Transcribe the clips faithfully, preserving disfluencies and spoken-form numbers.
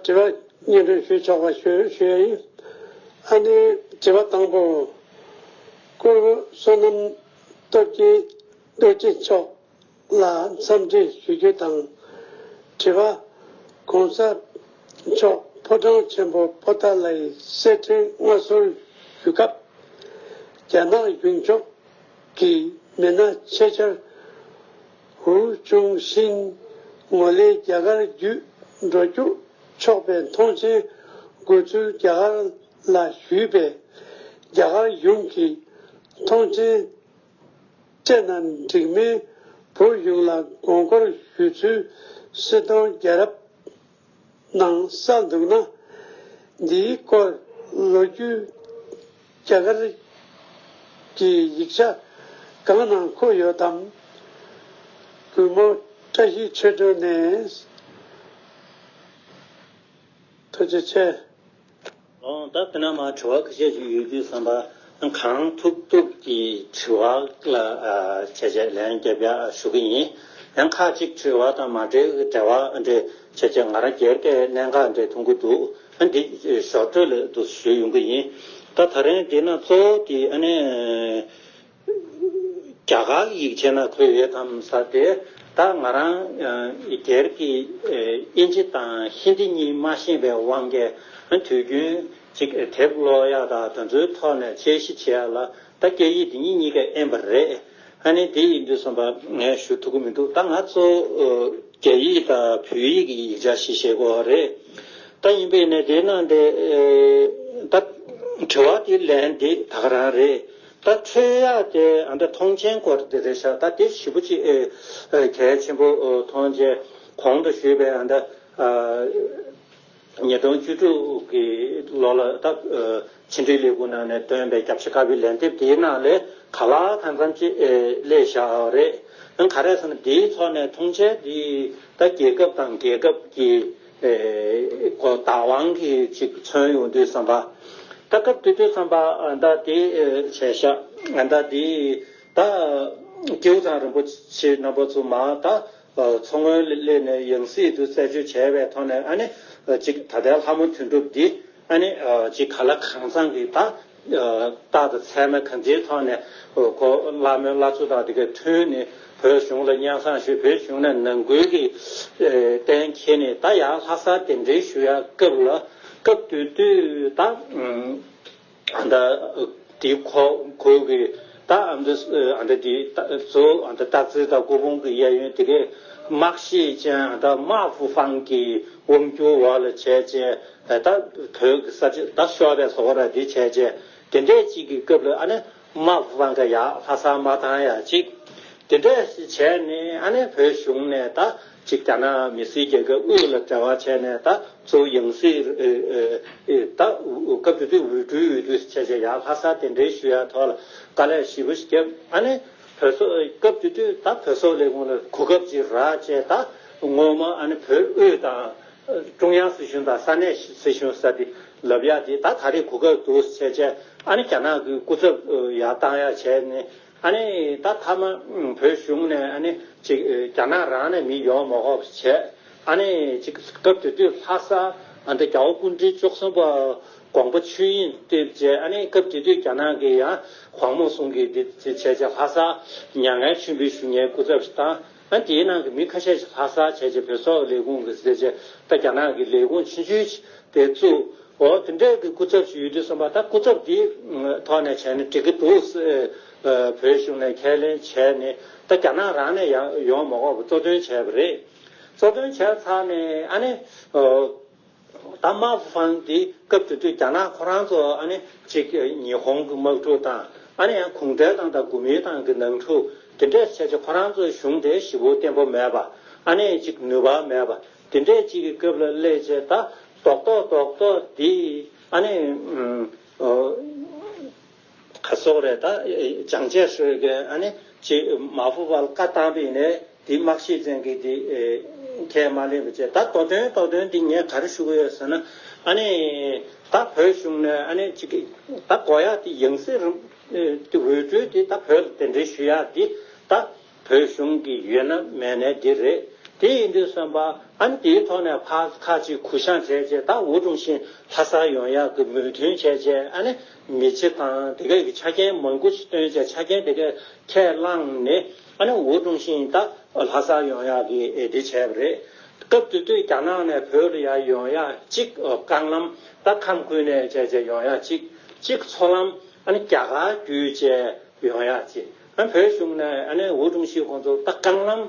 དྲི་བ་སྙན་སྒྲོན་ཞུ་ཆོག་པ་ཞུ་ཞུ་ཡ་ཡིན། ཨ་ནི་དྲི་བ་དང་པོ། སྐུ་བསོད་ནམས་སྟོབས་རྒྱས་རྡོ་རྗེ་མཆོག་ལ་འཚམས་འདྲི་ཞུ་རྒྱུ་དང་། དྲི་བ། ༸གོང་ས་མཆོག་ཕོ་བྲང་ཆེན་པོ་པོ་ཏཱ་ལའི་གསེར་ཁྲིར་མངའ་གསོལ་ཞུ་སྐབས། རྒྱ་ནག་གཞུང་ཕྱོགས་ཀྱི་མི་སྣ་ཆེད་བཅར་ཧུའུ་ཅུང་ཤིན་ངོས་ལེན་རྒྱ་གར་བརྒྱུད་འགྲོ་རྒྱུ་ཆོག་པའི་མཐོང་མཆན་དགོས་ཚུལ་རྒྱ་གར་ལ་ཞུས་པས། རྒྱ་གར་གཞུང་གིས་མཐོང་མཆན་སྤྲད་ན་འགྲིག་མིན་བོད་གཞུང་ལ་དགོངས་སྐོར་ཞུ་ཚུལ་སྲིད་དོན་རྒྱལ་རབས་ནང་གསལ་འདུག་ན། འདིའི་སྐོར་ལོ་རྒྱུས་རྒྱ་གར་གྱི་ཡིག་ཆ་གང་ནང་འཁོད་ཡོད་དམ། གུས་མོ་བཀྲ་ཤིས་ཆོས་སྒྲོན་ནས། ཐུགས་རྗེ་ཆེ། ཨོ། ད་དེ་ན་མ་དྲི་བ་ཁ་ཤས་ཤིག་ཡོད་དུས་བསམ་པ། གང་ཐུབ་ཐུབ་ཀྱི་དྲི་བ་ལ་ཨ་བྱས་བྱས་ལན་རྒྱབ་ཡ་ཞུ་གི་ཡིན། ཡང་ཁ་ཅིག་དྲི་བ་དང་མ་འབྲེལ་གྱི་འབྲེལ་བ་འདྲ་བྱས་བྱས་ང་རང་སྒེར་གྱི་གནད་འགག་འདྲ་མཐོང་གི་འདུག། ཨ་འདི་ཞོར་འཕྲོས་ལ་འདུག་ཞུ་ཡོང་གི་ཡིན། ད་ད་རིང་འདི་ན་གཙོ་བོ་དེ་ཨ་ནི། རྒྱ་གར་གྱི་ཡིག་ཆའི་ནང་འཁོད་ཡོད་དམ་ཟེར་ཏེ། ད་ང་རང་ཨ་སྒེར་གྱི་ཨ་དབྱིན་ཇི་དང་ཧིན་དི་གཉིས་མ་ཤེས་པའི་དབང་གིས། ཨ་དུས་རྒྱུན་ཅིག་དེབ་ཀློག་ཡ་དང་དེ་ཚོའི་ཐོག་ནས་དཔྱད་ཞིབ་བྱེད་ཡ་ལ། ད་སྐད་ཡིག་འདི་གཉིས་གཉིས་ཀ་དབྱེན་པ་རེད། ཨ་ནི་དེ་ཡིན་དུས་བསམ་པ་ངས་ཞུ་ཐུབ་ཀྱི་མི་འདུག། ད་ང་གཙོ་བོ་ཨ་རྒྱ་ཡིག་དང་བོད་ཡིག་གི་ཡིག་ཆ་ཞིག་ཤེས་དགོས་པ་རེད། ད་ཡིན་པས་ནས་དེ་ནང་དེ་ཨ་ད་དྲི་བ་དེ་ལན་དེ་ད་ག་རང་རེད། ད་འཕྲོད་ཡག་དེ་ཨ་ད་མཐོང་མཆན་སྐོར་དེ་རེད་ཤག། ད་དེ་ཞེ་པོ་ཅིག་ཨེ་ཨེ་གལ་ཆེན་པོ་ཨོ་མཐོང་རྗེས། གོང་དུ་ཞུས་པའི་ཨ་ད་ཨ་ཉིས་སྟོང་བཅུ་དྲུག་གི་ལོ་ལ་ད་ཨ་ཕྱི་འབྲེལ་ལས་ཁུངས་ནང་ནས་བཏོན་པའི་རྒྱབ་ཤ་དཀར་པོའི་ལན་འདེབས་དེའི་ནང་ལས་ག་ལ་གང་འཚམ་ཅིག་ཨེ་སླེབས་བཞག་རེད། ཨ་ག་རེ་ཟེར་ན། དེའི་ཐོག་ནས་མཐོང་མཆན་དེ་ད་རྒྱལ་ཁབ་དང་རྒྱལ་ཁབ་ཀྱི་ཨེ་གོ་བདག་དབང་གི་ཅིག་མཚོན་ཡོང་དུས་བསམ་པ། ད་སྐབས་དེ་དུས་བསམ་པ་ཨ་ད་དེ་ཨེ་བྱས་ཤག། ཨ་ད་དེ་ད་སྐྱེས་བུ་ཚང་རིན་པོ་ཆེ་རྣམ་པ་ཚོ་མ་ད་ཨ་མཚོ་སྔོན་ལ་སླེབས་ནས་ཡང་སྲིད་དུ་རྩད་གཅོད་བྱས་པའི་ཐོག་ནས། ཨ་ནི་ཨ་ཅིག་ད་ལྟའི་ལྷ་མོ་དོན་གྲུབ་འདི། ཨ་ནི་ཨ་ཅིག་ག་ལ་གང་འཚམ་གྱི་ད་ཨ་རྟགས་དང་མཚན་མ་གང་ཅིའི་ཐོག་ནས་ཨ་ཁོ་ལྷ་མོའི་བླ་མཚོ་དང་དེ་ག་མཐུན་ནས་བོད་གཞུང་ལ་སྙན་སེང་ཞུས། བོད་གཞུང་ནས་ནང་ཁུལ་གྱི་ཨ་གཏན་འཁེལ་ནས་ད་ཡར་ལྷ་སར་གདན་འདྲེན་ཞུ་ཡ་སྐབས་ལ། སྐབས་དེ་དུས་ད་ཨ་ད་དེ་ཁོ་ཁོ་གི་ད་ཨ་ད་ཨ་ད་དེ་ད་གཙོ་བོ་ཨ་ད་སྟག་རྩེ་དང་སྐུ་ཕུང་གི་གཡས་གཡོན་དེ་གའི་དམག་ཤེད་ཅན་ཨ་ད་དམག་ཧྥུ་ཧྥང་གི་དབང་སྒྱུར་འོག་ལ་བྱས་བྱས། ད་བོད་ཀྱི་ས་ཆ་ད་ཤོར་བའི་བཟོ་འདྲ་འདི་བྱས་བྱས། དེ་འདྲས་ཅིག་གི་སྐབས་ལ་ཨ་ནི་དམག་ཧྥུ་ཧྥང་ག་ཡར་ལྷ་སར་མ་བཏང་ཡ་ཅིག། དེ་འདྲས་ཞིག་བྱས་ནས། ཨ་ནི་བོད་གཞུང་ནས་ད་ཅིག་རྒྱ་ནག་མི་སེར་རྒྱལ་ཁབ་དབུས་ལ་འབྲེལ་བ་བྱས་ནས། ད་གཙོ་བོ་ཡང་སྲིད་ཨེ་ཨེ་ཨེ་ད་སྐབས་དེ་དུས་འོས་སྤྲུལ་འོས་བསྡུ་བྱས་བྱས་ཡར་ལྷ་སར་གདན་འདྲེན་ཞུ་ཡ་ཐོག་ལ་དཀའ་ལས་ཞེ་པོ་ཞིག་བརྒྱབ། ཨ་ནི་བོད་སོག་སྐབས་དེ་དུས་ད་བོད་སོག་ལས་ཁུངས་ལ་གོ་སྐབས་ཅིག་རག་བྱས། ད་སྔོན་མ་ཨ་ནི་བོད་དབུས་དང་ཀྲུང་དབྱང་སྲིད་གཞུང་དང་ས་གནས་སྲིད་གཞུང་ཟེར་དེ་ལབ་ཡ་དེ། ད་ད་རེས་གོ་སྐབས་འདུག་བྱས་བྱས། ཨ་ནི་རྒྱ་ནག་གི་སྐུ་ཚབ་ཡར་བཏང་ཡ་བྱས་ནས། ཨ་ནི་ད་མཐའ་མ་བོད་གཞུང་ནས་ཨ་ནི་ཅིག་རྒྱ་ནག་རང་ནས་མི་ཡོང་མ་དགོས་པ་བྱས། ཨ་ནི་ཅིག་སྐབས་དེ་དུས་ལྷ་ས་ཨ་ནི་རྒྱལ་བ་སྐུ་ཕྲེང་བཅུ་གསུམ་པ་དགོངས་པ་ཆོས་དབྱིངས་ལྟེབ་བྱས། ཨ་ནི་སྐབས་དེ་དུས་རྒྱ་ནག་གི་ཡང་དབང་མོ་གསུམ་གྱི་འདི་བྱས་བྱས་ལྷ་ས་མྱ་ངན་མཆོད་འབུལ་ཞུ་མཁན་སྐུ་ཚབ་ཞིག་བཏང་། ཨ་དེའི་ནང་གི་མི་ཁ་ཤས་ཤིག་ལྷ་ས་བྱས་བྱས་བོད་སོག་ལས་ཁུངས་ཀྱི་ཟེར་བྱས། ད་རྒྱ་ནག་གི་ལས་ཁུངས་ཆུང་ཆུང་ཞིག་དེ་བཙུགས། འོ་དེ་འདྲས་ཀྱི་སྐུ་ཚབ་ཞིག་ཡོད་དུས་བསམ་པ། ད་སྐུ་ཚབ་དེའི་ཐོག་ནས་བྱས་ན་འགྲིག་གི་འདུག་ཟེར་བོད་གཞུང་ནས་ཁས་ལེན་བྱས་ནས། ད་རྒྱ་ནག་རང་ནས་ཡང་ཡོང་མ་དགོས་པ་གཙོ་འདོན་བྱས་པ་རེད། གཙོ་འདོན་བྱས་ཚར་ནས་ཨ་ནི་ད་དམག་ཧྥུ་ཧྥང་འདི་སྐབས་དེ་དུས་རྒྱ་ནག་ཁོ་རང་ཚོ་ཨ་ནི་ཅིག་ཉི་ཧོང་གི་དམག་འཁྲུག་དང་། ཨ་ནི་ཡང་གུང་ཁྲན་ཏང་དང་གོ་མིན་ཏང་གི་ནང་འཁྲུག་དེ་འདྲས་བྱས་བྱས། ཁོ་རང་ཚོའི་གཞུང་དེ་ཞེ་པོ་བརྟན་པོ་མེད་པ། ཨ་ནི་ཅིག་ནུས་པ་མེད་པ་དེ་འདྲས་ཅིག་གི་སྐབས་ལ་སླེབས་བྱས། ད་རྡོག་རྡོག་རྡོག་རྡོག་འདི་ཨ་ནི་ཨ་ག་སོག་རེད། ད་ཅང་ཅེ་ཧྲི་གིས་ཨ་ནི་ཅིག་མ་ཧྥུ་པ་ལ་བཀའ་བཏང་པ་ཡིན་ནའི། དེ་དམག་ཤེད་ཅན་གྱི་དེ་ཨེ་ཁས་མ་ལེན་པ་བྱས། ད་མདོ་དོན་མདོ་དོན་འདི་ངས་ག་རེ་ཞུ་གི་ཡོད་ཟེར་ན། ཨ་ནི་ད་བོད་གཞུང་ནས་ཨ་ནི་ཅིག་ད་དགོས་ཡ་དེ་ཡང་སྲིད་རིམ་ཨེ་དེ་འོས་སྤྲུལ་དེ་ད་བོད་ལ་གདན་འདྲེན་ཞུ་ཡ་དེ་ད་བོད་གཞུང་གི་ཡོད་ན་མེད་ན་དེ་རེད། དེ་ཡིན་དུས་ཙམ་པ་ཨ་ནི་དེའི་ཐོག་ནས་ཕར་ཁ་ཅིག་གུ་བཤངས་བྱས་རྗེས། ད་ཝུའུ་ཀྲུང་ཞིན་ལྷ་སར་ཡོང་ཡག་གི་མོས་མཐུན་བྱས་རྗེས། ཨ་ནི་མི་ཆེ་དང་དེ་ག་གི་ཆ་རྐྱེན་མང་པོ་ཞིག་བཏོན་བྱས། ཆ་རྐྱེན་དེ་ག་ཁས་བླངས་ནས། ཨ་ནི་ཝུའུ་ཀྲུང་ཞིན་ད་ལྷ་སར་ཡོང་ཡག་གི་འདི་བྱས་པ་རེད། སྐབས་དེ་དུས་རྒྱ་ནག་ནས་བོད་ལ་ཡར་ཡོང་ཡག་གཅིག་རྐང་ལམ་ད་ཁམས་ཁུལ་ནས་བྱས་བྱས་ཡོང་ཡག་གཅིག་གཅིག་མཚོ་ལམ་ཨ་ནི་རྒྱ་གར་བརྒྱུད་བྱས་ཡོང་ཡག་གཅིག་ཨ་བོད་གཞུང་ནས་ཨ་ནི་ཝུའུ་ཀྲུང་ཞིན་ཁོང་ཚོ་ད་རྐང་ལམ་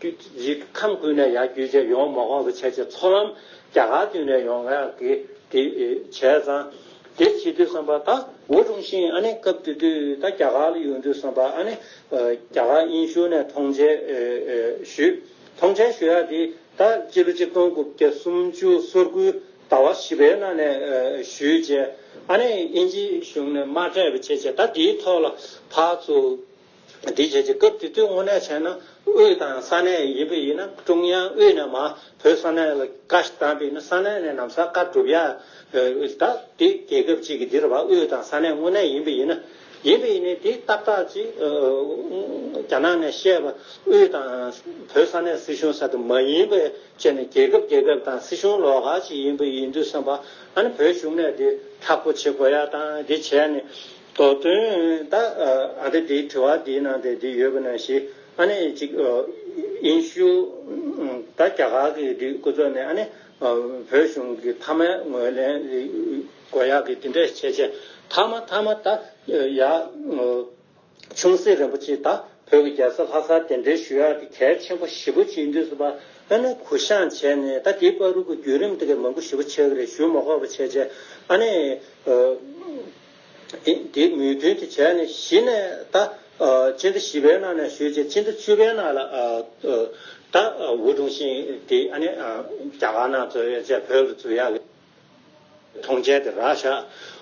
ཁམས་ཁུལ་ནས་ཡར་བརྒྱུད་བྱས་ཡོང་མ་དགོས་པ་བྱས་བྱས། མཚོ་ལམ་རྒྱ་གར་བརྒྱུད་ནས་ཡོང་ཡག་གི་དེ་བྱས་ཙང་། དེ་བྱེད་དུས་ཙམ་པ་ད་ཝུའུ་ཀྲུང་ཞིན་ཨ་ནི་སྐབས་དེ་དུས་ད་རྒྱ་གར་ལ་ཡོང་དུས་ཙམ་པ་ཨ་ནི་རྒྱ་གར་དབྱིན་གཞུང་ནས་ཐོངས་མཆན་ཞུས། ཐོངས་མཆན་ཞུ་ཡག་དེ་ད་སྤྱི་ལོ་ཆིག་སྟོང་དགུ་བརྒྱ་སུམ་ཅུ་སོ་དགུ་ཟླ་བ་བཞི་པའི་ནང་ནས་ཞུས་རྗེས། ཨ་ནི་དབྱིན་ཇིའི་གཞུང་ནས་མ་སྤྲད་པ་བྱས་བྱས། ད་དེའི་ཐོག་ལ་ཕར་ཚུར་འདི་བྱས་བྱས། སྐབས་དེ་དུས་དངོས་གནས་བྱས་ན་དབུས་དང་ས་གནས་ཡིན་པ་ཡིན་ན། ཀྲུང་དབྱང་དབུས་ནས་མར་བོད་ས་གནས་ལ་བཀའ་ཞིག་བཏང་པ་ཡིན་ན། ས་གནས་ནས་ལམ་སང་བཀའ་སྒྲུབ་ཡག་ད་དེ་རྒྱལ་ཁབ་ཅིག་གི་འདི་རེད་པ། དབུས་དང་ས་གནས་དངོས་གནས་ཡིན་པ་ཡིན་ན། ཡིན་པ་ཡིན་ནའི་དེ་ཏག་ཏག་ཅིག་རྒྱ་ནག་ནས་བཤད་པ་དབུས་དང་བོད་ས་གནས་སྲིད་གཞུང་ཟེར་དུ་མ་ཡིན་པའི་བྱས་ནས། རྒྱལ་ཁབ་རྒྱལ་ཁབ་དང་སྲིད་གཞུང་ལོགས་ཀ་ཅིག་ཡིན་པ་ཡིན་དུས་ཙམ་པ། ཨ་ནི་བོད་གཞུང་ནས་དེ་མཁྲེགས་པོ་བྱེད་དགོས་ཡག་དང་དེ་བྱས་ནས། མདོ་དོན་ད་ཨ་ད་དེའི་དྲི་བ་འདིའི་ནང་དེ་འདི་ཡོད་པ་ནང་བཞིན། ཨ་ནི་ཅིག་དབྱིན་གཞུང་ད་རྒྱ་གར་གྱི་འདི་སྐུ་ཚབ་ནས། ཨ་ནི་བོད་གཞུང་གི་མཐའ་མའི་ངོས་ལེན་དགོས་ཡག་གི་དེ་འདྲ་བྱས་བྱས། མཐའ་མ་མཐའ་མ་ད་ཡ། ཆུང་སྲིད་རིན་པོ་ཆེ་ད་བོད་ཀྱི་རྒྱལ་ས་ལྷ་སར་གདན་འདྲེན་ཞུ་ཡག་དེ་གལ་ཆེན་པོ་ཞེ་པོ་ཅིག་ཡིན་དུས་ཙམ་པ། ཨ་ནི་གུ་བཤངས་བྱས་ནས། ད་དེའི་བར་དུ་གི་བརྒྱུད་རིམ་དེ་ག་མང་པོ་ཞེ་པོ་ཆགས་ཀྱི་རེད། ཞུ་མ་དགོས་པ་བྱས་བྱས། ཨ་ནི་དེ་མོས་མཐུན་དེ་བྱས་ནས། གཞི་ནས་ད་སྤྱི་ཟླ་བཞི་པའི་ནང་ནས་ཞུས་བྱས། སྤྱི་ཟླ་བཅུ་པའི་ནང་ལ་ད་ཝུའུ་ཀྲུང་ཞིན་དེ་ཨ་ནི་རྒྱ་གར་ནང་འཛུལ་ཡག་བྱས། བོད་ལ་འཛུལ་ཡག་གི་ཐོངས་མཆན་དེ་རག་བཞག་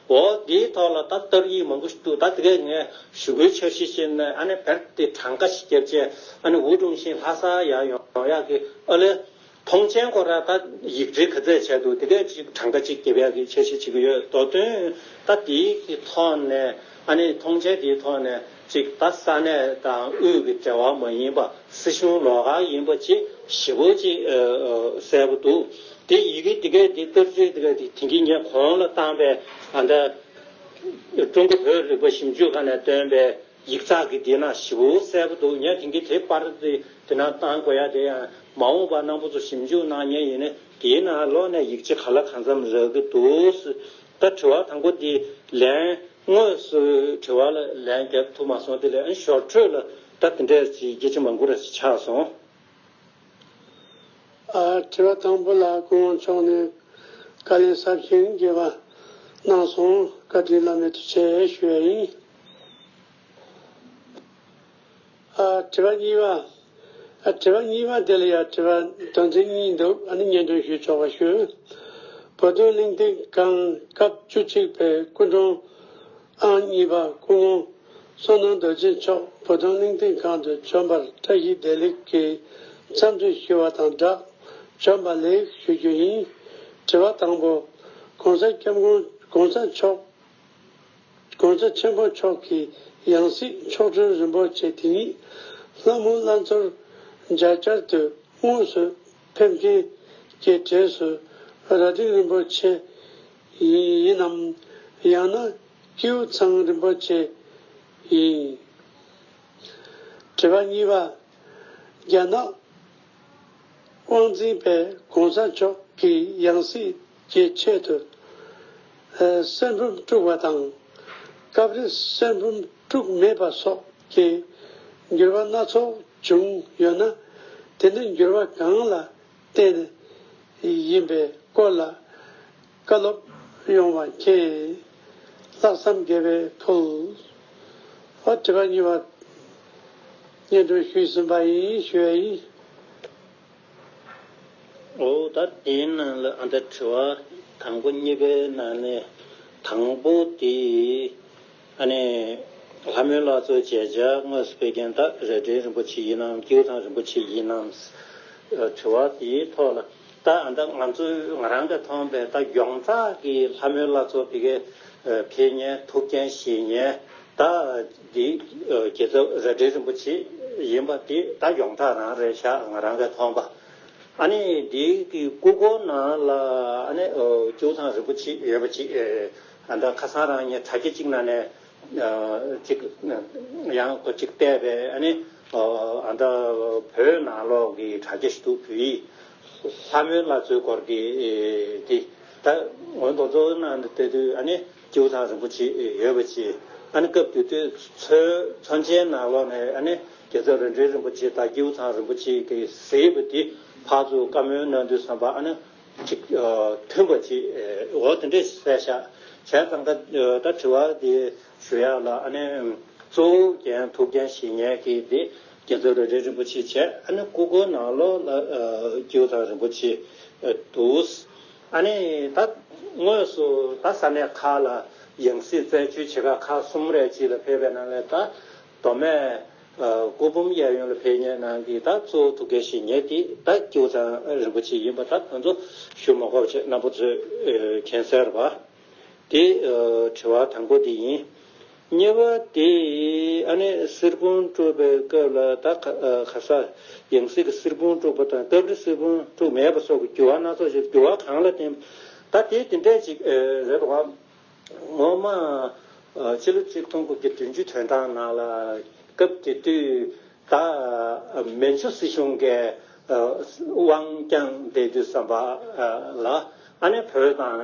འོ་དེའི་ཐོག་ལ་ད་བསྟར་ཡིག་མང་པོ་ཞིག་འདུག་ད་དེ་གས་ངས་ཞུ་སྒོའི་འཆར་གཞི་བྱས་ནས། ཨ་ནི་བེར་དེ་གྲངས་ཀ་ཞིག་བརྒྱབ་བྱས། ཨ་ནི་ཝུའུ་ཀྲུང་ཞིན་ལྷ་སར་ཡར་ཡོང་ཡག་གི་ཨ་ལས་ཐོངས་མཆན་ཁོ་རང་ད་ཡིག་འབྲེལ་ག་ཚད་བྱས་འདུག་དེ་གས་ཅིག་གྲངས་ཀ་ཅིག་བརྒྱབ་ཡག་གི་འཆར་གཞི་བྱེད་ཀྱི་ཡོད། མདོ་དོན་ད་དེའི་གི་ཐོག་ནས། ཨ་ནི་ཐོངས་མཆན་དེའི་ཐོག་ནས་ཅིག་ད་ས་གནས་དང་དབུས་ཀྱི་འབྲེལ་བ་མ་ཡིན་པ། སྲིད་གཞུང་ལོགས་ཀ་ཡིན་པ་ཅིག་ཞེ་པོ་ཅིག་གསལ་པོ་འདུག་དེ་ཡི་གེ་དེ་གས་དེ་བསྟར་སྤྱོད་དེ་གས་དེ་དེང་གི་ངས་གོང་ལ་བཏང་པའི་ཨ་ད་ཀྲུང་གོ་བོད་རིག་པ་ཞིབ་འཇུག་ཁང་ནས་བཏོན་པའི་ཡིག་ཚགས་ཀྱི་དེ་ནང་ཞེ་པོ་གསལ་པོ་འདུག་ངས་དེང་གི་དེ་པར་དེ་དེ་ནང་བཏང་དགོས་ཡ་དེ་ཡང་མ་འོངས་པ་རྣམ་པ་ཚོ་ཞིབ་འཇུག་གནང་མཁན་ཡིན་ན། དེའི་ནང་ལོགས་ནས་ཡིག་ཆ་ག་ལ་གང་འཚམ་རག་གི་འདུག་ད་དྲི་བ་དང་པོ་དེ་ལན། དངོས་སུ་དྲི་བ་ལ་ལན་རྒྱབ་ཐུབ་མ་སོང་། དེ་ལས་ཨ་ཞོར་འཕྲོས་ལ་ད་དེ་འདྲས་ཅིག་སྐད་ཆ་མང་པོ་ར་ཅིག་ཆགས་སོང་། ཨ། དྲི་བ་དང་པོ་ལ་སྐུ་ངོ་མཆོག་ནས་བཀའ་ལན་ཟབ་ཅིང་རྒྱས་པ་གནང་སོང་། བཀའ་དྲིན་བླ་མེད་དུ་ཆེ་ཞུ་ཡ་ཡིན། ཨ། དྲི་བ་གཉིས་པ། ཨ། དྲི་བ་གཉིས་པ་དེ་ལ་ཡང་དྲི་བ་དོན་ཚན་གཉིས་འདུག་ཨ་ནི་སྙན་སྒྲོན་ཞུས་ཆོག་པ་ཞུ། བོད་དོན་གླེང་སྟེགས་ཁང་སྐབས་བཅུ་གཅིག་པའི་སྐུ་མགྲོན་ཨང་གཉིས་པ་སྐུ་ངོ་བསོད་ནམས་རྡོ་རྗེ་མཆོག་བོད་དོན་གླེང་སྟེགས་ཁང་དུ་བྱོན་པར་བཀྲ་ཤིས་བདེ་ལེགས་ཀྱི་འཚམས་འདྲི་ཞུ་བ་དང་སྦྲགས། བྱོན་པ་ལེགས་ཞུ་རྒྱུ་ཡིན། དྲི་བ་དང་པོ། ༸གོང་ས་༸སྐྱབས་མགོན་༸གོང་ས་མཆོག ༸གོང་ས་ཆེན་པོ་མཆོག་གི་ཡང་སྲིད་མཆོག་སྤྲུལ་རིན་པོ་ཆེ་དེ་ཉིད་ལྷ་མོ་བླ་མཚོར་མཇལ་བཅར་དུ་དངོས་སུ་ཕེབས་མཁན་གྱི་གྲས་སུ་རྭ་སྒྲེང་རིན་པོ་ཆེ་ཡིན་ནམ། ཡང་ན་ཀེའུ་ཚང་རིན་པོ་ཆེ་ཡིན། དྲི་བ་གཉིས་པ། རྒྱ་ནག་དབང་འཛིན་པས་༸གོང་ས་མཆོག་གི་ཡང་སྲིད་ཀྱི་ཆེད་དུ་གསེར་འབུམ་དཀྲུགས་པ་དང་། སྐབས་རེ་གསེར་འབུམ་དཀྲུགས་མེད་པ་སོགས་ཀྱི་འགྱུར་བ་སྣ་ཚོགས་བྱུང་ཡོད་ན། དེ་ནི་འགྱུར་བ་གང་ལ་བརྟེན་ཡིན་པའི་སྐོར་ལ་བཀའ་སློབ་ཡོང་བ་མཁྱེན། ལྷག་བསམ་དགེ་བའི་ཕུལ། ཨོ། དྲི་བ་གཉིས་པ་སྙན་སྒྲོན་ཞུས་ཟིན་པ་ཡིན་ཞུ་བ་ཡིན། ཨོ། ད་དེའི་ནང་ལ་ཨ་ད་དྲི་བ་དང་པོ་གཉིས་པའི་ནང་ནས་དང་པོ་དེ། ཨ་ནི་ལྷ་མོའི་བླ་མཚོའི་མཇལ་བཅར་དངོས་སུ་ཕེབས་མཁན་ད་རྭ་སྒྲེང་རིན་པོ་ཆེ་ཡིན་ནམ། ཀེའུ་ཚང་རིན་པོ་ཆེ་ཡིན་ནམ། དྲི་བ་དེའི་ཐོག་ལ་ད་ཨ་ད་ང་ཚོས་ང་རང་གིས་མཐོང་པའི་ད་ཡོངས་གྲགས་ཀྱི་ལྷ་མོའི་བླ་མཚོ་དེ་གའི་ཕེབས་མཁན་ཐུགས་འགན་བཞེས་མཁན་ད་དེ་རྒྱལ་ཚབ་རྭ་སྒྲེང་རིན་པོ་ཆེ་ཡིན་པ་དེ་ད་ཡོངས་གྲགས་རང་རེད་ཤག་ང་རང་གིས་མཐོང་པ། ཨ་ནི་འདིའི་གི་སྐུ་འཁོར་ནང་ལ་ཨ་ནི་ཨོ་ཀྱི་ཧུ་ཚང་རིན་པོ་ཆེ་ཡོད་པ་ཅིག་ཨེ་ཨ་ད་ཁ་སང་རང་ངས་དྲ་རྒྱ་གཅིག་ནང་ནས་ཨ་ཅིག་ཡང་ཁོ་ཅིག་བལྟས་པས། ཨ་ནི་ཨོ་ཨ་ད་བོད་ནང་ལོགས་ཀྱི་དྲ་རྒྱ་ཞིག་འདུག་བོད་ཡིག་ལྷ་མོའི་བླ་མཚོའི་སྐོར་གྱི་ཨེ་དེ། ད་འོན་ཏོ་ཚོ་ནང་དུ་བལྟས་དུས་ཨ་ནི་ཀྱི་ཧུ་ཚང་རིན་པོ་ཆེ་ཡོད་པ་ཅིག་ཨ་ནི་སྐབས་དེ་དུས་མཚོ་མཚོན་ཆའི་ནང་ལོགས་ནས་ཨ་ནི་རྒྱལ་ཚབ་རྭ་སྒྲེང་རིན་པོ་ཆེ་དང་ཀྱི་ཧུ་ཚང་རིན་པོ་ཆེ་གི་གཟིགས་པ་དེ་ཕར་ཚུར་བཀའ་མོལ་གནང་དུས་ཙམ་པ་ཨ་ནི་ཅིག་ཨ་མཐུན་པ་ཅིག་ཨ་འོ་དེ་འདྲས་གསལ་བཞག་བྱས་ཙང་ད་ཨ་ད་དྲི་བ་དེ་ཞུ་ཡག་ལ་ཨ་ནི་གཙོ་བོ་རྒྱན་ཐུགས་རྒྱན་བཞེས་མཁན་གྱི་དེ་རྒྱལ་ཚབ་རྭ་སྒྲེང་རིན་པོ་ཆེ་བྱས། ཨ་ནི་སྐུ་འཁོར་ནང་ལོགས་ལ་ཨ་ཀྱི་ཧུ་ཚང་རིན་པོ་ཆེ་ཨ་འདུག་ཨ་ནི་ད་དངོས་སུ་ད་ས་གནས་ཁག་ལ་ཡང་སྲིད་རྩད་གཅོད་བྱེད་ག་ཁག་གསུམ་རེ་ཅིག་ལ་ཕེབས་པའི་ནང་ནས་ད་མདོ་སྨད་ཨ་སྐུ་འབུམ་གཡས་གཡོན་ལ་ཕེབས་མཁན་ནང་གི་ད་གཙོ་བོ་ཐུགས་རྒྱན་བཞེས་མཁན་དེ་ད་ཀྱི་ཧུ་ཚང་རིན་པོ་ཆེ་ཡིན་པ་ད་ང་ཚོ་ཞུ་མ་དགོས་པ་བྱས་རྣམ་པ་ཚོས་ཨ་མཁྱེན་གསལ་རེད་པ། དེ་ཨ་དྲི་བ་དང་པོ་དེ་ཡིན། གཉིས་པ་དེ་ཨ་ནི་གསེར་བུམ་དཀྲུགས་པའི་སྐབས་ལ་ད་ག་ཨ་ག་ས་ཡང་སྲིད་ཀྱི་གསེར་བུམ་དཀྲུགས་པ་དང་སྐབས་རེ་གསེར་བུམ་དཀྲུགས་མེད་པ་སོགས་ཀྱི་འགྱུར་བ་སྣ་ཚོགས་ཤིག་འགྱུར་བ་གང་ལ་བརྟེན་པ། ད་དེ་དེ་འདྲས་ཅིག་ཨ་རེད་པ། ངོ་མ་ཨ་ཕྱི་ལོ་ཆིག་སྟོང་དགུ་བརྒྱ་བདུན་ཅུ་དོན་གྲངས་ནང་ལ་སྐབས་དེ་དུས་ད་མན་ཇུ་སྲིད་གཞུང་གི་དབང་བསྐྱངས་བསྡད་དུས་ཙམ་པ་ལ་ཨ་ནི་བོད་དང་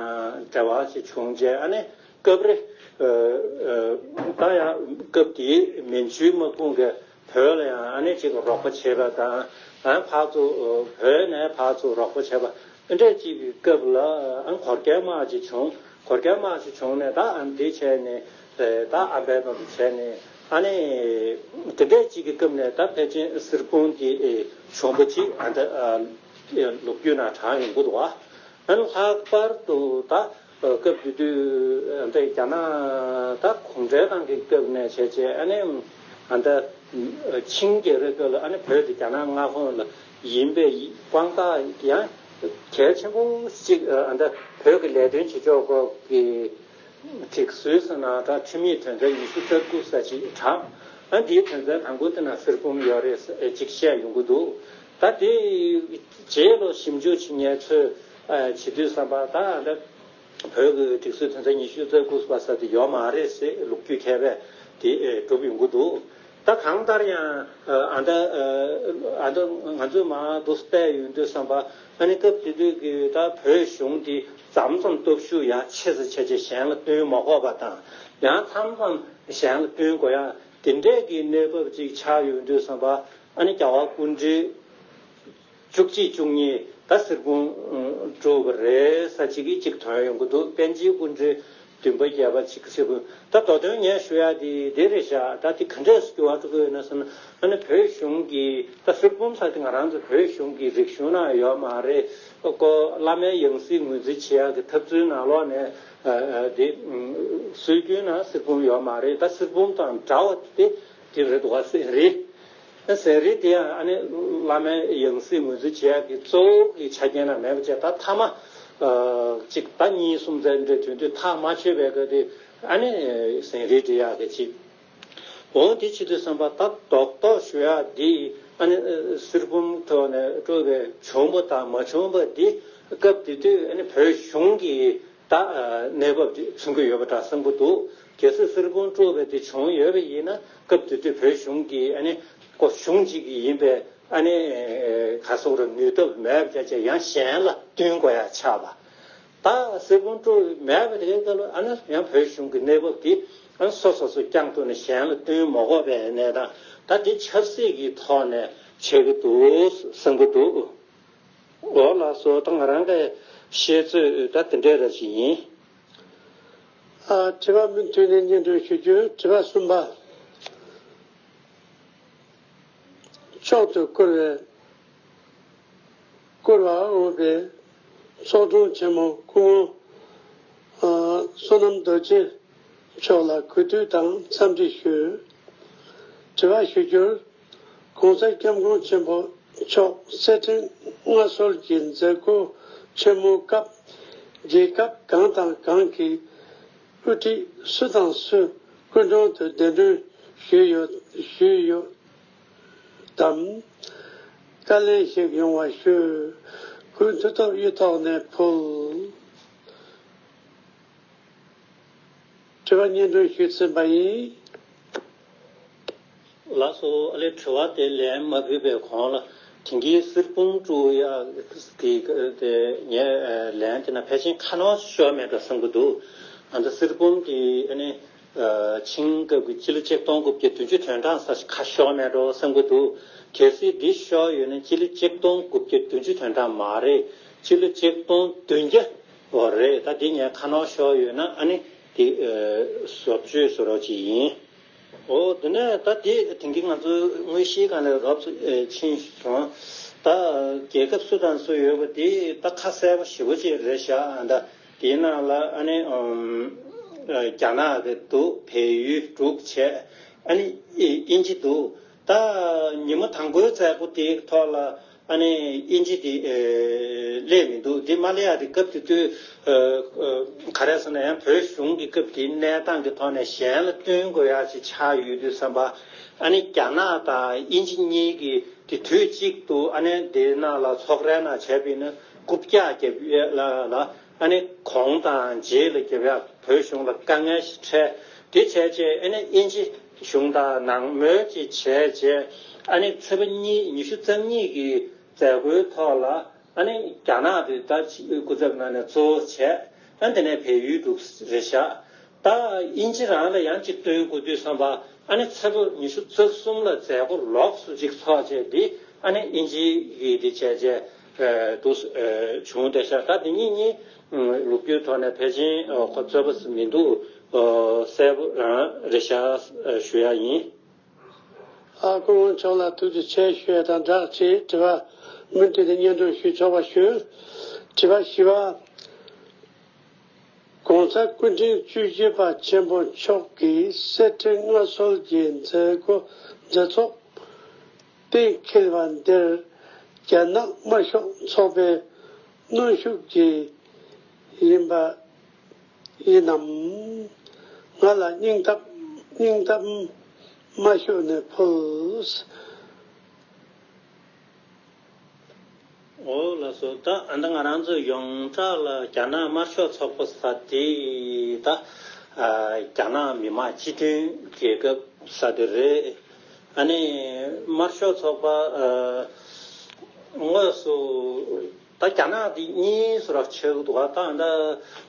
འབྲེལ་བ་ཞིག་བྱུང་རྗེས། ཨ་ནི་སྐབས་རེ་ད་ཡང་སྐབས་དེའི་མན་ཇུའི་དམག་དཔུང་གིས་བོད་ལ་ཡང་ཨ་ནི་ཅིག་རོགས་པ་བྱས་པ་དང་། ཨ་ཕར་ཚུར་བོད་ནས་ཕར་ཚུར་རོགས་པ་བྱས་པ་འདྲ་ཅིག་གི་སྐབས་ལ་ཨ་གོར་ཁའི་དམག་ཅིག་བྱུང་། གོར་ཁའི་དམག་ཅིག་བྱུང་ནས་ད་ཨ་འདི་བྱས་ནས་ད་ཨ་འབའ་ནང་དུ་བྱས་ནས། ཨ་ནི་དེ་འདྲས་ཅིག་གི་སྐབས་ནས་ད་ཕལ་ཆེར་གསེར་བུམ་དེ་བྱུང་པ་ཅིག་ཨ་ད་ལོ་རྒྱུས་ནང་དྲངས་ཡོང་གི་འདུག་བ། ཨ་ནི་ལྷག་པར་དུ་ད་སྐབས་དེ་དུས་ཨ་ད་རྒྱ་ནག་ད་གུང་ཁྲན་ཏང་གི་སྐབས་ནས་བྱས་རྗེས། ཨ་ནི་ཨ་ད་ཆིང་རྒྱལ་རབས་སྐབས་ལ་ཨ་ནི་བོད་དེ་རྒྱ་ནག་མངའ་ཁོངས་ལ་ཡིན་པའི་དཔང་རྟགས་ཡང་གལ་ཆེན་པོ་ཅིག་ཨ་ད་བོད་ཀྱི་ལས་དོན་བྱེད་ཕྱོགས་སྐོར་གྱི་སྒྲིག་སྲོལ་ཟེར་ན་ད་ཁྲིམས་ཡིག་དོན་ཚན་ཉི་ཤུ་རྩ་དགུ་ཟེར་ཅིག་དྲངས། ཨ་འདིའི་དོན་ཚན་དང་པོ་དེ་ན་གསེར་བུམ་ཡོད་རེད་ཅིག་བཤད་ཡོང་གི་འདུག་ད་དེ་རྗེས་ལ་ཞིབ་འཇུག་བྱེད་མཁན་ཚོས་བྱེད་དུས་ཙམ་པ་ད་ད་བོད་ཀྱི་སྒྲིག་སྲོལ་དོན་ཚན་ཉི་ཤུ་རྩ་དགུ་པ་ཟེར་དེ་ཡོད་མ་རེད་ཟེར་ལོ་རྒྱུས་མཁས་པས་དེ་སྒྲུབ་ཡོང་གི་འདུག་ད་གང་ལྟར་ཡང་ཨ་ད་ཨ་ད་ང་ཚོས་མར་འདུག་བལྟས་ཡོང་དུས་ཙམ་པ་ཨ་ནི་སྐབས་དེ་དུས་ཀྱི་ད་བོད་གཞུང་འདི་མཚམས་མཚམས་སྟོབས་ཤུགས་ཡར་ཆེ་ཙམ་བྱས་རྗེས་གཞན་ལ་བསྟུན་མ་དགོས་པ་དང་། ཡང་མཚམས་མཚམས་གཞན་ལ་བསྟུན་དགོས་ཡ་དེ་འདྲས་ཀྱི་གནས་བབ་ཅིག་ཆགས་ཡོང་དུས་ཙམ་པ་ཨ་ནི་རྒྱལ་བ་སྐུ་ཕྲེང་བཅུ་གཅིག་བཅུ་གཉིས་ད་གསེར་བུམ་དཀྲུགས་པ་རེད་ཟེར་ཅིག་གི་ཅིག་ཐོན་ཡོང་གི་འདུག་པཎ་ཆེན་སྐུ་ཕྲེང་བདུན་པ་བརྒྱད་པ་ཅིག་གསེར་བུམ། ད་མདོ་དོན་ངས་ཞུ་ཡ་དེ་དེ་རེད་ཤག་ད་དེ་ག་འདྲས་སུ་འགྱུར་བ་འགྲོ་གི་ཡོད་ན་ཟེར་ན། ཨ་ནི་བོད་གཞུང་གི་ད་གསེར་བུམ་ཟེར་དེ་ང་རང་ཚོ་བོད་གཞུང་གི་རིག་གཞུང་ནང་ཡོད་མ་རེད། ཀོ་བླ་མའི་ཡང་སྲིད་ངོས་འཛིན་བྱེད་ཡག་གི་ཐབས་ཚུལ་ནང་ལོགས་ནས་ཨ་ཨ་དེ་སྲོལ་རྒྱུན་ནང་གསེར་བུམ་ཡོད་མ་རེད། ད་གསེར་བུམ་དང་འདྲ་བ་དེ་དེ་རེད་འདུག་ག་ཟེར་རེད། ཟན་རིལ་དེ་ཡང་ཨ་ནི་བླ་མའི་ཡང་སྲིད་ངོས་འཛིན་བྱེད་ཡག་གི་གཙོ་བོ་གི་ཆ་རྐྱེན་ལ་མེད་པ་བྱས། ད་ཐ་མ་ཨ་གཅིག་ད་གཉིས་གསུམ་ཙམ་འདྲ་ཐོན་དུས་ཐག་མ་ཆོད་པའི་སྐབས་དེ་ཨ་ནི་ཟན་རིལ་འབྲི་ཡག་གི་གཅིག་འོ་དེ་བྱེད་དུས་ཙམ་པ་ད་རྡོག་རྡོག་ཞུ་ཡག་འདི་ཨ་ནི་གསེར་བུམ་ཐོག་ནས་དཀྲོལ་བའི་བྱུང་པ་དང་མ་བྱུང་པ་འདི་སྐབས་དེ་དུས་ཨ་ནི་བོད་གཞུང་གི་ད་གནས་བབ་དེ་མཚོན་གྱི་ཡོད་པ་འདྲ་བསམ་གྱི་འདུག་གལ་སྲིད་གསེར་བུམ་དཀྲོལ་བ་དེ་བྱུང་ཡོད་པ་ཡིན་ན་སྐབས་དེ་དུས་བོད་གཞུང་གིས་ཨ་ནི་ཁོ་གཞུང་གཅིག་གི་ཡིན་པའི་ཨ་ནི་ག་སོག་ར་ནུས་སྟོབས་མེད་པ་བྱས་ཡང་གཞན་ལ་བསྟུན་དགོས་ཡ་ཆགས་པ། ད་གསེར་བུམ་དཀྲོལ་མེད་པ་དེ་གའི་སྐབས་ལ་ཨ་ནི་ཡང་བོད་གཞུང་གི་གནས་བབ་དེ་ཨ་ནི་སོ་སོ་སོ་བསྐྱངས་ཐུབ་ནས་གཞན་ལ་བསྟུན་མ་དགོས་པའི་གནས་སྟངས་ད་དེ་ཆབ་སྲིད་ཀྱི་ཐོག་ནས་བྱེད་ཀྱི་འདུག་བསམ་གྱི་འདུག་འོ་ལགས་སོ། ད་ང་རང་གི་བཤད་ཚོད་ད་དེ་འདྲས་ར་ཞིག་ཡིན། ཨ་དྲི་བ་མུ་མཐུད་ནས་སྙན་སྒྲོན་ཞུ་རྒྱུ། དྲི་བ་གསུམ་པ། མཆོག་ཏུ་བཀུར་བའི་བཀུར་བར་འོས་པའི་ཚོགས་དྲུང་ཆེན་མོ་སྐུ་ངོ་ཨ་བསོད་ནམས་རྡོ་རྗེ་མཆོག་ལ་གུས་བཏུད་དང་འཚམས་འདྲི་ཞུ། དྲི་བ་ཞུ་རྒྱུར། ༸གོང་ས་༸སྐྱབས་མགོན་ཆེན་པོ་མཆོག་སེར་ཕྲེང་མངའ་གསོལ་གྱི་མཛད་སྒོ་ཆེན་མོའི་སྐབས་རྒྱལ་ཁབ་གང་དང་གང་གི་དབུ་ཁྲིད་སུ་དང་སུ་སྐུ་མགྲོན་དུ་གདན་འདྲེན་ཞུས་ཡོད་ཞུས་ཡོད་དམ། བཀའ་ལན་ཞིག་ཡོང་བ་ཞུ། སྐུ་མཐུ་སྟོབས་གཡུ་ཐོག་ནས་ཕུལ། དྲི་བ་སྙན་སྒྲོན་ཞུས་ཟིན་པ་ཡིན། ལགས་སོ། ཨ་ལས་དྲི་བ་དེ་ལན་མ་ཕུལ་བའི་གོང་ལ་དེང་གི་གསེར་བུམ་དཀྲོལ་ཡག་གི་དེ་ངས་ལན་དེ་ན་ཕལ་ཆེར་ཁ་ནོར་ཤོར་མེད་འགྲོ་བསམ་གྱི་འདུག་ཨ་ད་གསེར་བུམ་དེ་ཨ་ནི་ཆིང་སྐབས་ཀྱི་སྤྱི་ལོ་ཆིག་སྟོང་དགུ་བརྒྱ་བདུན་ཅུ་དོན་གྲངས་ས་ཁ་ཤོར་མེད་འགྲོ་བསམ་གྱི་འདུག་གལ་སྲིད་འདི་ཤོར་ཡོད་ན་སྤྱི་ལོ་ཆིག་སྟོང་དགུ་བརྒྱ་བདུན་ཅུ་དོན་གྲངས་མ་རེད། སྤྱི་ལོ་ཆིག་སྟོང་བདུན་བརྒྱ། འོ་རེད། ད་འདི་ངས་ཁ་ནོར་ཤོར་ཡོད་ན་ཨ་ནི་འདི་བཟོ་བཅོས་བཟོ་རོགས་ཅིག་ཡིན། འོ་དེ་ནས་ད་འདི་དེང་གི་ང་ཚོའི་དངོས་གཞིའི་སྒང་ལ་རོབ་ཙམ་ཕྱིན་སོང་། ད་རྒྱལ་ཁབ་སུ་དང་སུ་ཡོད་པ་འདི་ད་ཁ་གསལ་པོ་ཞེ་པོ་ཅིག་རེད་ཤག་ཨ་ད་དེའི་ནང་ལ་ཨ་ནི་རྒྱ་ནག་གི་འདུག་བལ་ཡུལ་འདུག་བྱས་ཨ་ནི་དབྱིན་ཇི་འདུག་ད་ཉིན་མོ་དང་པོའི་མཛད་སྒོ་དེའི་ཐོག་ལ་ཨ་ནི་དབྱིན་ཇི་དེ་སླེབས་མི་འདུག་དེ་མ་སླེབས་ཡ་དེ་སྐབས་དེ་དུས་ག་རེ་ཟེར་ན་ཡང་བོད་གཞུང་གི་སྐབས་དེའི་གནས་སྟངས་ཀྱི་ཐོག་ནས་གཞན་ལ་སྟོན་དགོས་ཡ་ཞིག་ཆགས་ཡོད་དུས་ཙམ་པ་ཨ་ནི་རྒྱ་ནག་དང་དབྱིན་ཇི་གཉིས་ཀྱིས་དེ་དུས་གཅིག་ཏུ་ཨ་ནི་དེའི་ནང་ལ་ཚོགས་རའི་ནང་བྱས་པ་ཡིན་ན་རྐུབ་བཀྱག་བརྒྱབ་ཡོད་ལ་ལ། ཨ་ནི་གོང་དང་རྗེས་ལ་རྒྱབ་ཡ་བོད་གཞུང་ལ་དཀའ་ངལ་ཞིག་འཕྲད། དེ་བྱས་རྗེས་ཨ་ནི་དབྱིན་ཇི་གཞུང་དང་ནང་མོལ་ཅིག་བྱས་རྗེས་ཨ་ནི་ཚེས་པ་གཉིས་ཉི་ཤུ་རྩ་གཉིས་ཀྱི་མཛད་སྒོའི་ཐོག་ལ་ཨ་ནི་རྒྱ་ནག་དེ་ད་སྐུ་ཚབ་ནང་ནས་གཙོ་བོ་བྱས་ཨ་དེ་ནས་བལ་ཡུལ་འགྲོ་རེད་ཤག་ད་དབྱིན་ཇི་རང་ལ་ཡང་གཅིག་སྟོན་དགོས་དུས་ཙམ་པ་ཨ་ནི་ཚེས་པ་ཉི་ཤུ་རྩ་གསུམ་ལ་མཛད་སྒོ་ལོགས་སུ་གཅིག་ཚོགས་བྱས་འདི་ཨ་ནི་དབྱིན་ཇི་ཡིས་འདི་བྱས་རྗེས་འདུག་བྱུང་བསྡད་ཤག་ད་འདི་གཉིས་གཉིས་ལོ་རྒྱུས་ཐོག་ནས་ཕལ་ཆེར་ཁོ་རྩོད་པ་མི་འདུག་གསལ་པོ་རང་རེད་ཤག་ཞུ་ཡ་ཡིན། ཨ་སྐུ་ངོ་མཆོག་ལ་ཐུགས་རྗེ་ཆེ་ཞུ་ཡ་དང་སྦྲགས་ཅིག་དྲི་བ་མུ་མཐུད་དེ་སྙན་སྒྲོན་ཞུ་ཆོག་པ་ཞུ། དྲི་བ་བཞི་པ། ༸གོང་ས་སྐུ་ཕྲེང་བཅུ་བཞི་པ་ཆེན་པོ་མཆོག་གིས་གསེར་ཁྲི་མངའ་གསོལ་གྱི་མཛད་སྒོ་མཛད་ཚོགས་གཏན་འཁེལ་བ་འདིར་རྒྱ་ནག་དམར་ཤོག་ཚོགས་པའི་གནོན་ཤུགས་ཀྱིས་ཡིན་པ་ཡིན་ནམ། ང་ལ་སྙིང་སྟོབས་སྙིང་གཏམ་མ་ཤོད་ནས་ཕུལ། འོ་ལགས་སོ། ད་ཨ་ད་ང་རང་ཚོ་ཡོངས་གྲགས་ལ་རྒྱ་ནག་དམར་ཤོག་ཚོགས་པ་ཟེར་དེ་ད་རྒྱ་ནག་མི་དམངས་སྤྱི་མཐུན་རྒྱལ་ཁབ་ཟེར་དེ་རེད། ཨ་ནི་དམར་ཤོག་ཚོགས་པ་དངོས་སུ་ད་རྒྱ་ནག་དེ་གཉིས་སུ་རག་ཆགས་ཀྱི་འདུག་ད་ཨ་ད་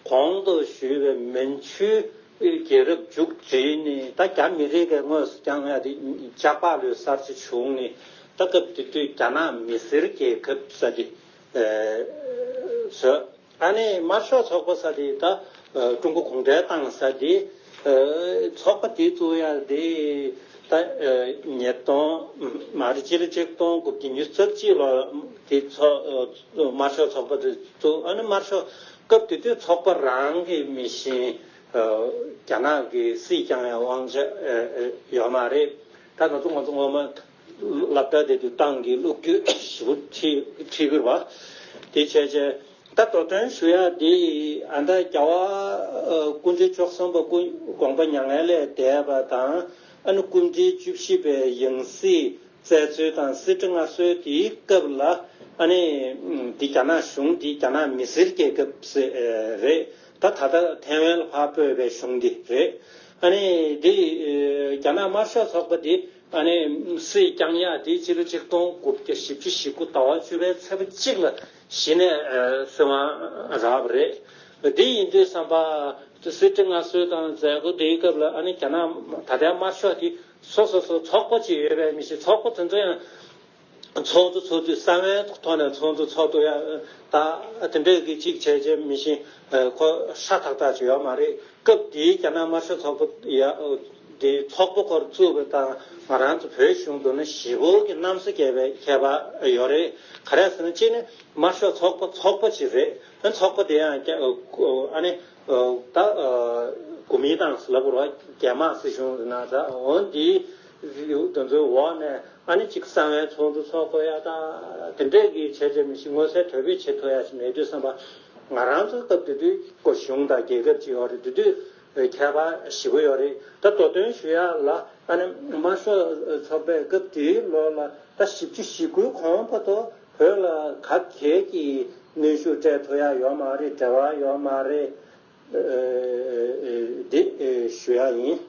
གོང་དུ་ཞུས་པའི་མན་ཇུའི་རྒྱལ་རབས་མཇུག་བསྒྲིལ་ནས་ད་རྒྱ་མི་རིགས་ཀྱི་དངོས་སུ་བསྐྱངས་ཡ་དེ་ཇག་པ་ལོས་གསར་བརྗེ་བྱུང་ནས་ད་སྐབས་དེ་དུས་རྒྱ་ནག་མི་སེར་རྒྱལ་ཁབ་ཟེར་དེ་བཟོས། ཨ་ནི་དམར་ཤོག་ཚོགས་པ་ཟེར་དེ་ད་ཀྲུང་གོ་གུང་ཁྲན་ཏང་ཟེར་དེ་ཚོགས་པ་དེ་བཙུགས་ཡ་དེ་ད་ཉིས་སྟོང་མ་རེད་སྤྱི་ལོ་ཆིག་སྟོང་དགུ་བརྒྱ་ཉི་ཤུ་རྩ་གཅིག་ལོ་དེ་ཚོགས་དམར་ཤོག་ཚོགས་པ་དེ་བཙུགས། ཨ་ནི་དམར་ཤོག་སྐབས་དེ་དུས་ཚོགས་པ་རང་གི་མི་བཞིན་རྒྱ་ནག་གི་སྲིད་སྐྱོང་ཡ་དབང་ཆ་ཡོད་མ་རེད། ད་ང་ཚོ་ང་ཚོ་ངོ་མ་སློབ་གྲྭ་དེ་དུས་ཏང་གི་སློབ་བརྒྱུད་ཞེ་པོ་ཁྲིད་ཁྲིད་དགོས་པ། དེ་བྱས་བྱས་ད་མདོ་དོན་ཞུ་ཡ་དེ་ཨ་ད་རྒྱལ་བ་སྐུ་ཕྲེང་བཅུ་གསུམ་པ་སྐུ་དགོངས་པ་མྱ་ངན་ལས་འདས་པ་དང་ཨ་ནི་སྐུ་ཕྲེང་བཅུ་བཞི་པའི་ཡང་སྲིད་བཙལ་འཚོལ་དང་གསེར་ཁྲི་མངའ་གསོལ་དེའི་སྐབས་ལ་ཨ་ནི་འདི་རྒྱ་ནག་གཞུང་འདི་རྒྱ་ནག་མི་སེར་རྒྱལ་ཁབ་རེད། ད་ད་ལྟ་ཐའེ་ཝན་ལ་ཕར་སྤོས་པའི་གཞུང་འདི་རེད། ཨ་ནི་འདི་རྒྱ་ནག་དམར་ཤོག་ཚོགས་པ་འདི་ཨ་ནི་སྲིད་སྐྱོང་ཡག་དེ་ཕྱི་ལོ་ཆིག་སྟོང་དགུ་བརྒྱ་བཞི་བཅུ་ཞེ་དགུ་ཟླ་བ་བཅུ་པའི་ཚེས་པ་གཅིག་ལ་གཞི་ནས་སྲིད་དབང་རག་པ་རེད། དེ་ཡིན་དུས་ཙམ་པ་གསེར་ཁྲི་མངའ་གསོལ་དང་མཛད་སྒོ་དེའི་སྐབས་ལ་ཨ་ནི་རྒྱ་ནག་ད་ལྟའི་དམར་ཤོག་དེ་སོ་སོ་སོ་ཚོགས་པ་ཅིག་ཡོད་པའི་མི་ཤེས། ཚོགས་པ་དེ་ཚོ་ཡང་ཚོགས་གཙོ་ཚོགས་དུས་གསང་བའི་ཐོག་ནས་ཚོགས་གཙོ་ཚོགས་གཙོ་ཡང་ད་དེ་འདྲས་ཀྱི་གཅིག་བྱས་རྗེས་མི་ཤེས། ཁོ་ཧྲ་ཐག་ཐག་ཅིག་ཡོད་མ་རེད། སྐབས་དེའི་རྒྱ་ནག་དམར་ཤོག་ཚོགས་པ་ཡ་དེ་ཚོགས་པ་ཁོར་བཙུགས་པ་དང་ང་རང་ཚོ་བོད་གཞུང་དུ་ནི་ཞེ་པོ་གི་གནམ་ས་བརྒལ་བའི་ཁྱད་པར་ཡོད་རེད། ག་རེ་ཟེར་ན་གཅིག་ནི་དམར་ཤོག་ཚོགས་པ་ཚོགས་པ་ཅིག་རེད། ཨ་ཚོགས་པ་དེ་ཡང་རྒྱ་ཨ་ནི་ད་གོ་མིན་ཏང་ཟེར་ལབ་དགོས་རེད་བ། རྒྱ་དམར་སྲིད་གཞུང་ཟེར་ན་ད་འོ་འདི་དེ་ཚོའི་འོག་ནས། ཨ་ནི་གཅིག་གསང་བའི་ཚོགས་འདུ་ཚོགས་དགོས་ཡ་དང་དེ་འདྲས་ཀྱི་བྱས་རྗེས་མི་ཤེས། མངོན་གསལ་དོད་པོས་བྱེད་ཐུབ་ཡ་ཞིག་མེད་དུས་ཙམ་པ་ང་རང་ཚོ་སྐབས་དེ་དུས་ཀོ་གཞུང་དང་རྒྱལ་ཁབ་ཅིག་ཡོད་རེད། དེ་དུས་ཁྱད་པར་ཞེ་པོ་ཡོད་རེད། ད་མདོ་དོན་ཞུ་ཡ་ལ་ ཨ་ནི་དམར་ཤོག་ཚོགས་པས་སྐབས་དེའི་ལོ་ལ་ད་བཞི་བཅུ་ཞེ་དགུའི་གོང་བར་དུ་བོད་ལ་ག་གེ་གི་གནོན་ཤུགས་སྤྲད་ཐུབ་ཡ་ཡོད་མ་རེད། འབྲེལ་བ་ཡོད་མ་རེད། འདི་ཞུ་ཡ་ཡིན།